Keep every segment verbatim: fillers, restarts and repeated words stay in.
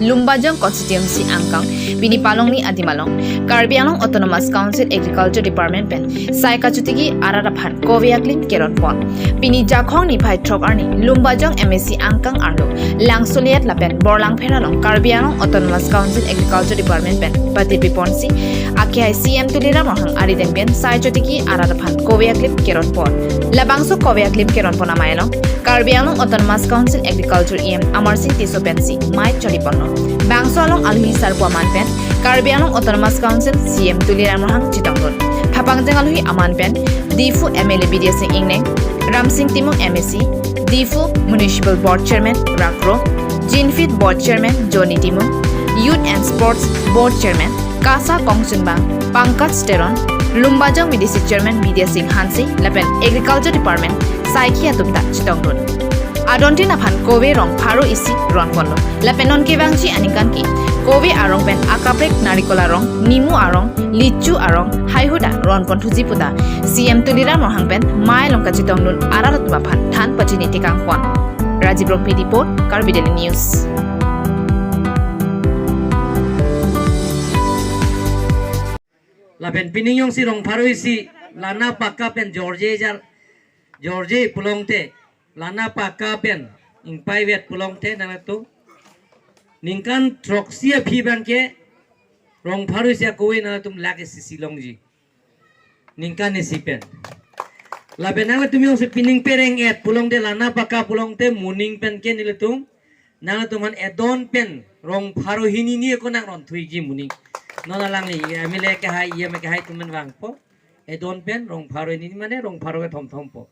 Lumbajong constituency angkang pini Palongni adim along Karbi Anglong Autonomous Council Agriculture Department pen sai kachotiki arat aphan kove aklim keron pon. Pini Jakhong niphai throk arni Lumbajong M A C angkang arlo Langsuliat lapen Borlangpher along Karbi Anglong Autonomous Council Agriculture Department pen patirpi ponsi akehai C M Tuliram Ronghang arideng pen sai chotiki arat aphan kove aklim keron pon. Labangso kove aklim keron pon amei along Karbi Anglong Autonomous Council Agriculture E M Amar Sing Tisso pensi mei choli ponlo. Bangso along alohi sarpo aman pen Karbi Anglong Autonomous Council C M Tuliram Ronghang chetongdun. Phapangjang alohi aman pen Diphu M L A Bidya Sing Engleng, Ramsing Timung M A C, Diphu Municipal Board Chairman Rak Kro, Jinfit Board Chairman Johnny Timung, Youth and Sports Board Chairman Kasa Kongchunbang Pankaj Teron, Lumbajong B D C Chairman Bidya Sing Hanse lapen Agriculture Department saikhi atum ta chetongdun. Adontin aphan kove rong pharo isi ron ponlo. Lapen non kevangji aningkan ke kove arong pen akaprek narikol arong, nimu arong, lichu arong, haihuda ron pon thuji puta C M Tuliram Ronghang pen mei along kachetongdun arat atum aphan than pachini tekang pon. Rajiv Rongpi report, Karbi Daily News. Lapen pining jongsi rong pharo isi lana paka pen jorje jar, jorje pulote, lana paka pen ingpaivet pulote nangtum ningkan throksi aphi abangke rong pharo isi akove nangtum lakh isi si longji. Ningkan isi pen. Lapen nangtum jongsi pining pereng et pulote lana paka pulote moning pen ke nelitum nangtum aphan edon pen rong pharo hini ni ako nang ron thuiji moning. Non alangli M L A kehai, E M kehai atum pen vangpo. Edon pen rong pharo hini ni mane rong pharo kethom thom po.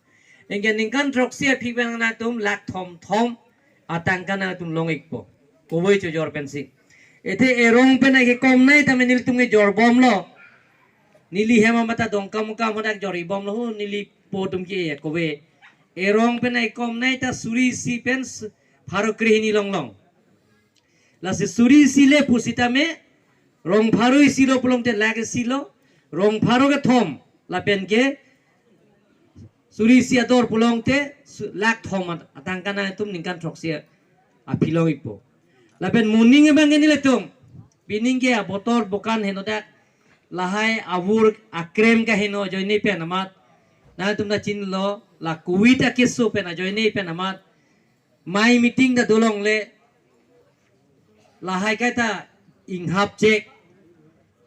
Anke ningkan throksi aphi pen nangtum lakh thom thom atangka nangtum long ikpo. Kove chojor pensi. Athe erong pen akekomnei tame nelitum kejor bomlo. Neli hem amata Dongkamukam hadak jori bomlo hu neli po atum ke kove. Erong pen akekomnei ta suri isi pen s-, pharo krehini long long. Lasi suri isi le pusitame rong pharo isi lo pulote lakh isi lo, rong pharo kethom lapen ke suri isi ador pulote su-, lakh thom at-, atangka nangtum ningkan throksi aphi long ikpo. Lapen moning abangke nelitum pining ke abotor bokan heno dak lahai avur akrem kaheno ajoine pen amat nangtum ta chinilo la covid akeso pen ajoine pen amat mei meeting ta dolongle lahai kaita inghap chek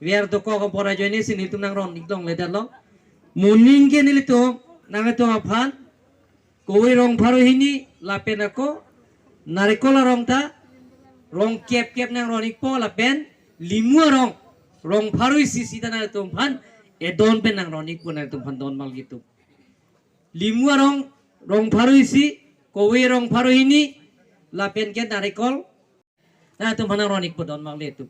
ver dokok apor ajoine si nelitum nang ron ik longledetlo. Moning ke nelitum nangtum aphan kove rong pharo hini lapen ako narikol arong ta rong kep kep nang ron ikpo lapen limu arong rong pharo isi si ta nangtum aphan edon pen nang ron ikpo nangtum aphan don mal gitu. Limu arong rong pharo isi, kove rong pharo hini, lapen ke narikol nangtum aphan nang ron ikpo don mal gitu.